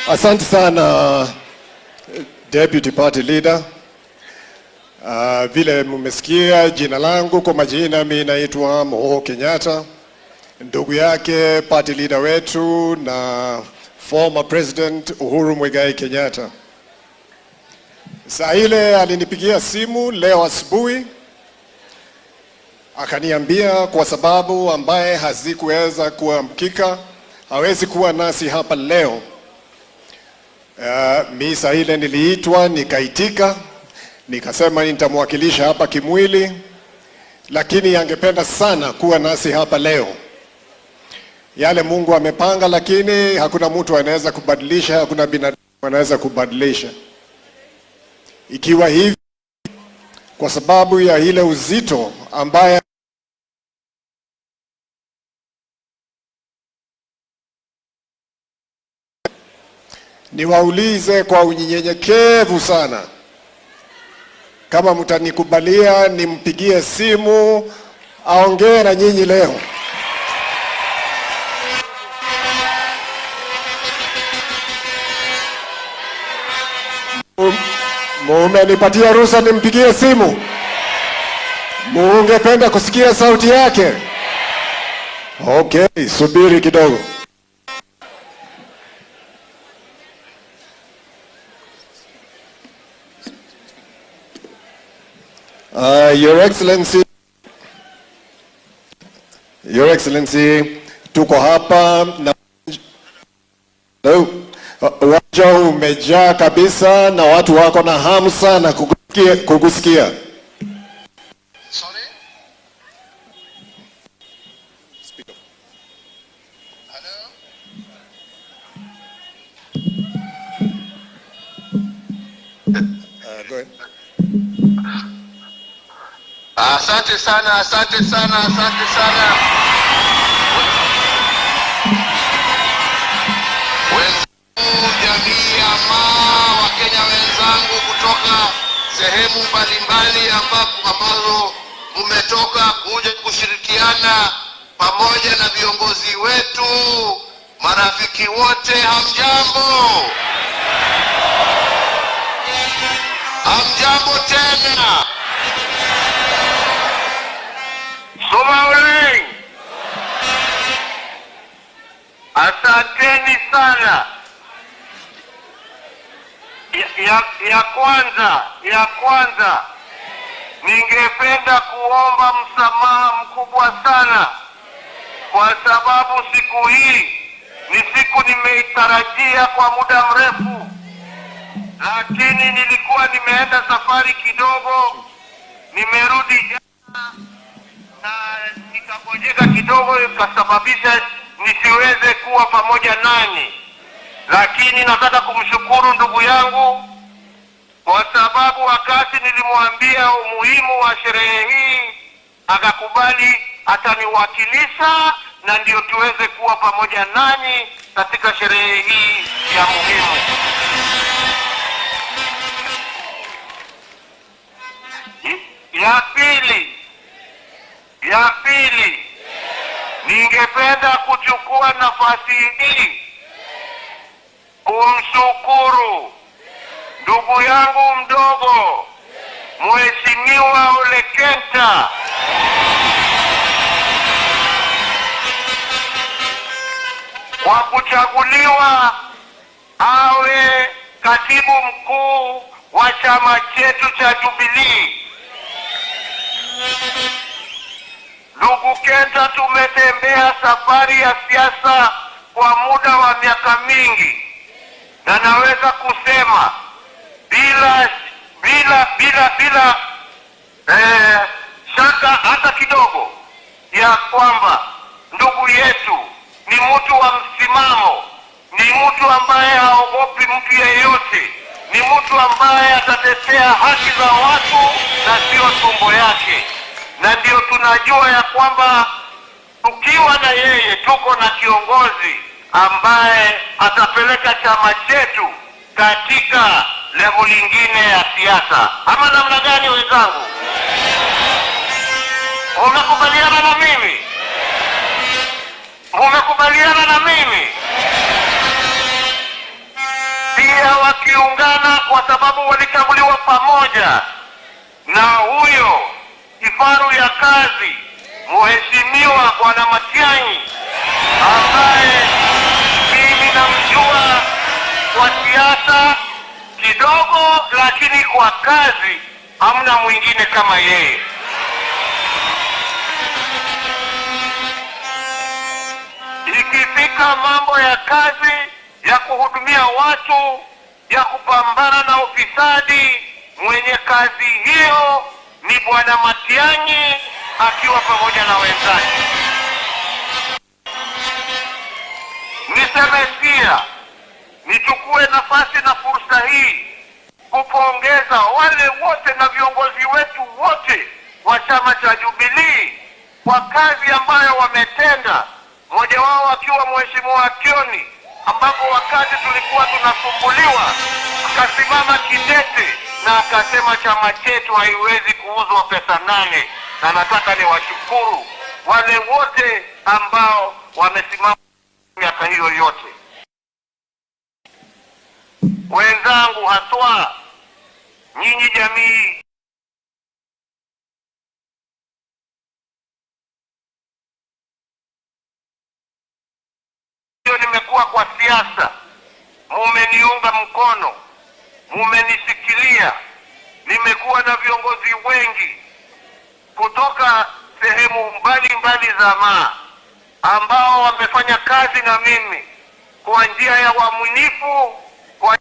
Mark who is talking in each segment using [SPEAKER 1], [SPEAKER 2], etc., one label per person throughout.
[SPEAKER 1] Asante sana, Deputy Party Leader. Vile mmesikia jina langu kwa majina, mimi naitwa Muhoho Kenyatta, ndugu yake party leader wetu na former President Uhuru Muigai Kenyatta. Saa ile alinipigia simu leo asubuhi akaniambia kwa sababu ambaye hazikuweza kuamkika hawezi kuwa nasi hapa leo. Mi saa ile niliitwa nikaitika, nikasema nitamwakilisha hapa kimwili, lakini angependa sana kuwa nasi hapa leo. Yale Mungu amepanga, lakini hakuna mtu anaweza kubadilisha, hakuna binadamu anaweza kubadilisha. Ikiwa hivi, kwa sababu ya ile uzito ambaye niwaulize kwa unyenyekevu sana, kama mtanikubalia nimpigie simu aongee na nyinyi leo. Mumenipatia ruhusa nimpigie simu? Mungependa kusikia sauti yake? Okay, subiri kidogo. Your Excellency, Your Excellency, tuko hapa na uwanja umejaa kabisa na watu wako na hamu sana kukusikia.
[SPEAKER 2] Sorry? Hello?
[SPEAKER 1] Go ahead.
[SPEAKER 2] Asante sana, asante sana, asante sana. Wenzangu, jamii ya Maa, Wakenya wenzangu kutoka sehemu mbalimbali ambazo mmetoka kuja kushirikiana pamoja na viongozi wetu, marafiki wote, hamjambo? Hamjambo tena? Somaoling. Asanteni sana. Ya kwanza ningependa kuomba msamaha mkubwa sana kwa sababu siku hii ni siku nimeitarajia kwa muda mrefu, lakini nilikuwa nimeenda safari kidogo, nimerudi jana na nikagojeka kidogo, ikasababisha nisiweze kuwa pamoja nanyi. Lakini nataka kumshukuru ndugu yangu kwa sababu wakati nilimwambia umuhimu wa sherehe hii akakubali ataniwakilisha na ndio tuweze kuwa pamoja nanyi katika sherehe hii ya muhimu. Ya pili, ningependa kuchukua nafasi hii kumshukuru ndugu yangu mdogo Mheshimiwa Ole Kenta kwa kuchaguliwa awe katibu mkuu wa chama chetu cha Jubilee. Ndugu Kenta, tumetembea safari ya siasa kwa muda wa miaka mingi, na naweza kusema bila shaka hata kidogo ya kwamba ndugu yetu ni mtu wa msimamo, ni mtu ambaye haogopi mtu yeyote, ni mtu ambaye atatetea haki za watu na sio tumbo yake. Na ndio tunajua ya kwamba tukiwa na yeye tuko na kiongozi ambaye atapeleka chama chetu katika level nyingine ya siasa. Ama namna gani wenzangu? Mumekubaliana na mimi? Mumekubaliana na mimi? Waliungana kwa sababu walichaguliwa pamoja na huyo kifaru ya kazi Mheshimiwa Bwana Matiang'i, ambaye mimi namjua kwa siasa kidogo, lakini kwa kazi hamna mwingine kama yeye. Ikifika mambo ya kazi ya kuhudumia watu, ya kupambana na ufisadi, mwenye kazi hiyo ni Bwana Matiang'i akiwa pamoja na wenzake. Niseme pia, nichukue nafasi na fursa hii kupongeza wale wote na viongozi wetu wote wa chama cha Jubilee kwa kazi ambayo wametenda, mmoja wao akiwa Mheshimiwa Kioni, ambapo wakati tulikuwa tunasumbuliwa akasimama kidete na akasema chama chetu haiwezi kuuzwa pesa 8. Na nataka niwashukuru wale wote ambao wamesimama miaka hiyo yote. Wenzangu, haswa nyinyi jamii hiyo, nimekuwa kwa siasa, mumeniunga mkono, mumenishikilia. Nimekuwa na viongozi wengi kutoka sehemu mbalimbali za Maa ambao wamefanya kazi na mimi kwa njia ya uaminifu, kwa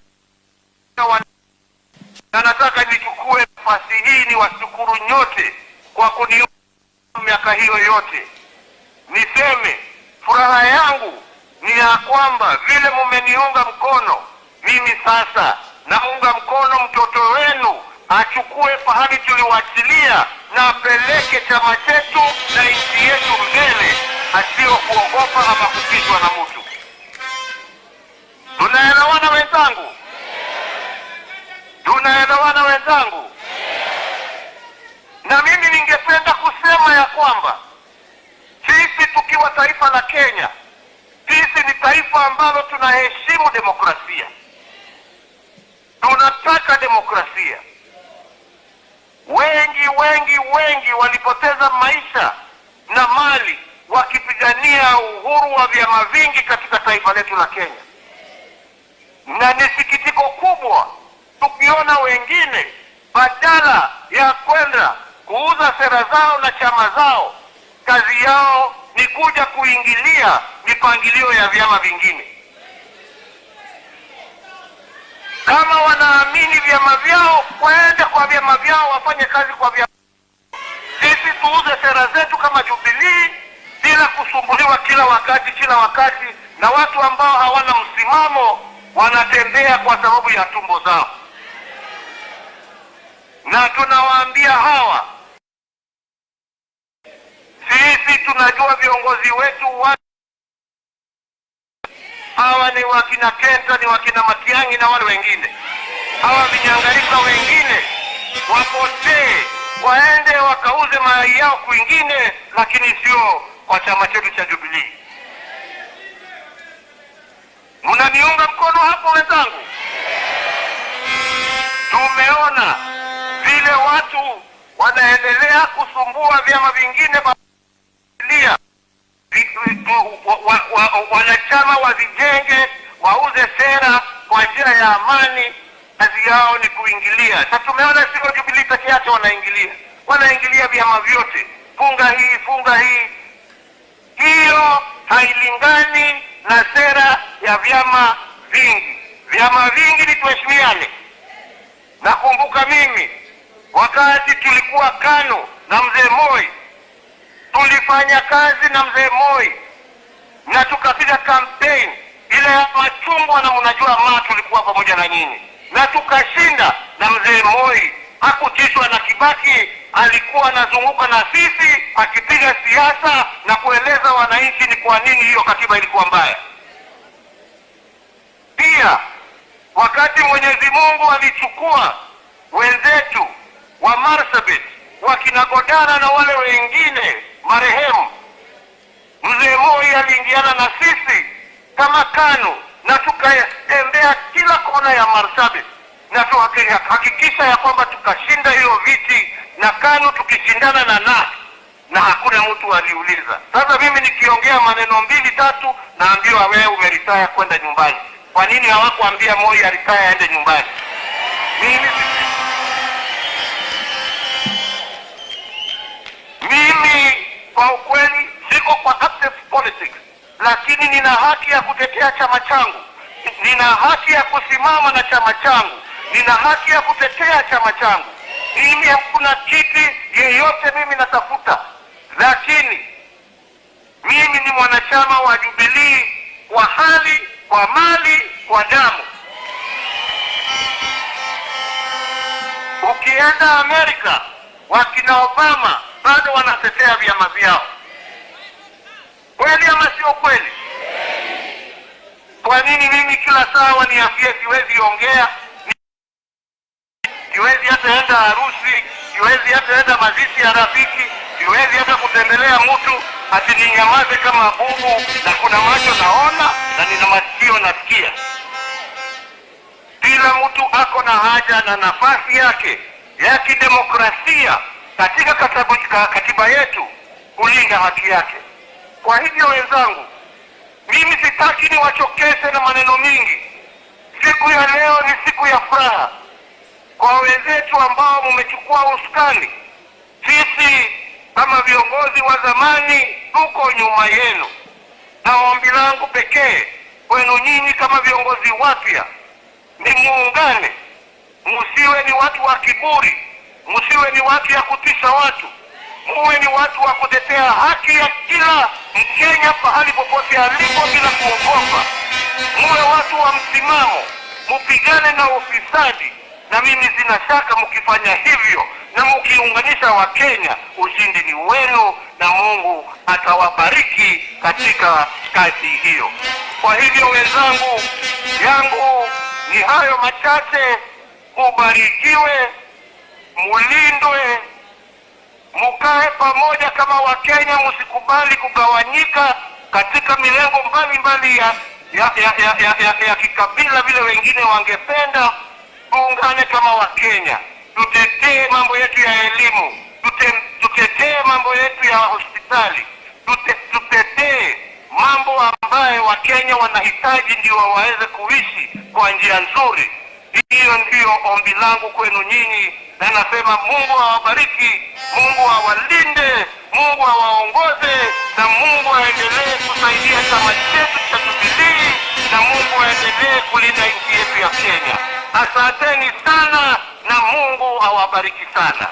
[SPEAKER 2] na nataka nichukue nafasi hii niwashukuru nyote kwa kuniunga miaka hiyo yote. Niseme furaha yangu ni ya kwamba vile mumeniunga mkono, mimi sasa naunga mkono mtoto wenu achukue pahali tuliwachilia na apeleke chama chetu na nchi yetu mbele, asio kuogopa ama kupitwa na mtu. Tunaelewana wenzangu? Tunaelewana wenzangu? Na mimi ningependa kusema ya kwamba sisi tukiwa taifa la Kenya, sisi ni taifa ambalo tunaheshimu demokrasia. Tunataka demokrasia. Wengi wengi wengi walipoteza maisha na mali wakipigania uhuru wa vyama vingi katika taifa letu la Kenya. Na ni sikitiko kubwa tukiona wengine badala ya kwenda kuuza sera zao na chama zao, kazi yao ni kuja kuingilia mipangilio ya vyama vingine. Kama wanaamini vyama vyao, waende kwa vyama vyao, wafanye kazi kwa vyama. Sisi tuuze sera zetu kama Jubilee bila kusumbuliwa kila wakati kila wakati na watu ambao hawana msimamo, wanatembea kwa sababu ya tumbo zao. Na tunawaambia hawa, sisi tunajua viongozi wetu wa hawa ni wakina Kenta, ni wakina Matiang'i na wale wengine. Hawa vinyangalika wengine wapotee, waende wakauze mayai yao kwingine, lakini sio kwa chama chetu cha Jubilee. Mnaniunga mkono hapo wenzangu? Tumeona vile watu wanaendelea kusumbua vyama vingine, wanachama wazijenge, wauze sera kwa njia ya amani. Kazi yao ni kuingilia. Sasa tumeona sio Jubilee peke yake wanaingilia, wanaingilia vyama vyote, funga hii funga hii. Hiyo hailingani na sera ya vyama vingi. Vyama vingi ni tuheshimiane. Nakumbuka mimi wakati tulikuwa KANU na Mzee Moi, tulifanya kazi na Mzee Moi na tukapiga campaign ile ya machungwa, na mnajua ma tulikuwa pamoja na nyinyi na tukashinda. Na Mzee Moi hakutishwa na Kibaki, alikuwa anazunguka na sisi akipiga siasa na kueleza wananchi ni kwa nini hiyo katiba ilikuwa mbaya. Pia wakati Mwenyezi Mungu alichukua wenzetu wa Marsabit, wakina Godana na wale wengine marehemu, Mzee Moi aliingiana na sisi kama KANU na tukatembea kila kila kona ya Marsabit, na tuhakikisha ya kwamba tukashinda hiyo viti na KANU tukishindana na NARC, na hakuna mtu aliuliza. Sasa mimi nikiongea maneno mbili tatu, naambiwa wewe umeretire, kwenda nyumbani. Kwa nini hawakuambia Moi aretire aende nyumbani? Mimi kwa ukweli siko kwa active politics, lakini nina haki ya kutetea chama changu, nina haki ya kusimama na chama changu, nina haki ya kutetea chama changu. Mimi hakuna kiti yeyote mimi natafuta, lakini mimi ni mwanachama wa Jubilee kwa hali, kwa mali, kwa damu. Ukienda Amerika, wakina Obama bado wanatetea vyama vyao. Kweli ama sio kweli? Kwa nini mimi kila saa waniambie siwezi ongea, siwezi hata enda harusi, siwezi hata enda mazishi ya rafiki, siwezi hata kutembelea mtu, ati ninyamaze kama bubu, na kuna macho naona na nina masikio nasikia? Kila mtu ako na haja na nafasi yake ya kidemokrasia katika katiba yetu kulinda haki yake. Kwa hivyo wenzangu, mimi sitaki niwachokeshe na maneno mingi. Siku ya leo ni siku ya furaha kwa wenzetu ambao mmechukua usukani. Sisi kama viongozi wa zamani tuko nyuma yenu, na ombi langu pekee kwenu nyinyi kama viongozi wapya ni muungane, musiwe ni watu wa kiburi, musiwe ni watu ya kutisha watu, muwe ni watu wa kutetea haki ya kila Mkenya pahali popote alipo bila kuogopa. Muwe watu wa msimamo, mupigane na ufisadi, na mimi sina shaka mkifanya hivyo na mkiunganisha Wakenya, ushindi ni wenu na Mungu atawabariki katika kazi hiyo. Kwa hivyo wenzangu, yangu ni hayo machache. Mubarikiwe, mulindwe, mukae pamoja kama Wakenya, msikubali kugawanyika katika milengo mbalimbali ya kikabila vile wengine wangependa. Tuungane kama Wakenya, tutetee mambo yetu ya elimu, tutetee mambo yetu ya hospitali, tutetee mambo ambayo Wakenya wanahitaji ndio waweze kuishi kwa njia nzuri. Hiyo ndiyo ombi langu kwenu nyinyi, na nasema Mungu awabariki, Mungu awalinde, Mungu awaongoze, na Mungu aendelee kusaidia chama chetu cha Jubilee, na Mungu aendelee kulinda nchi yetu ya Kenya. Asanteni sana na Mungu awabariki sana.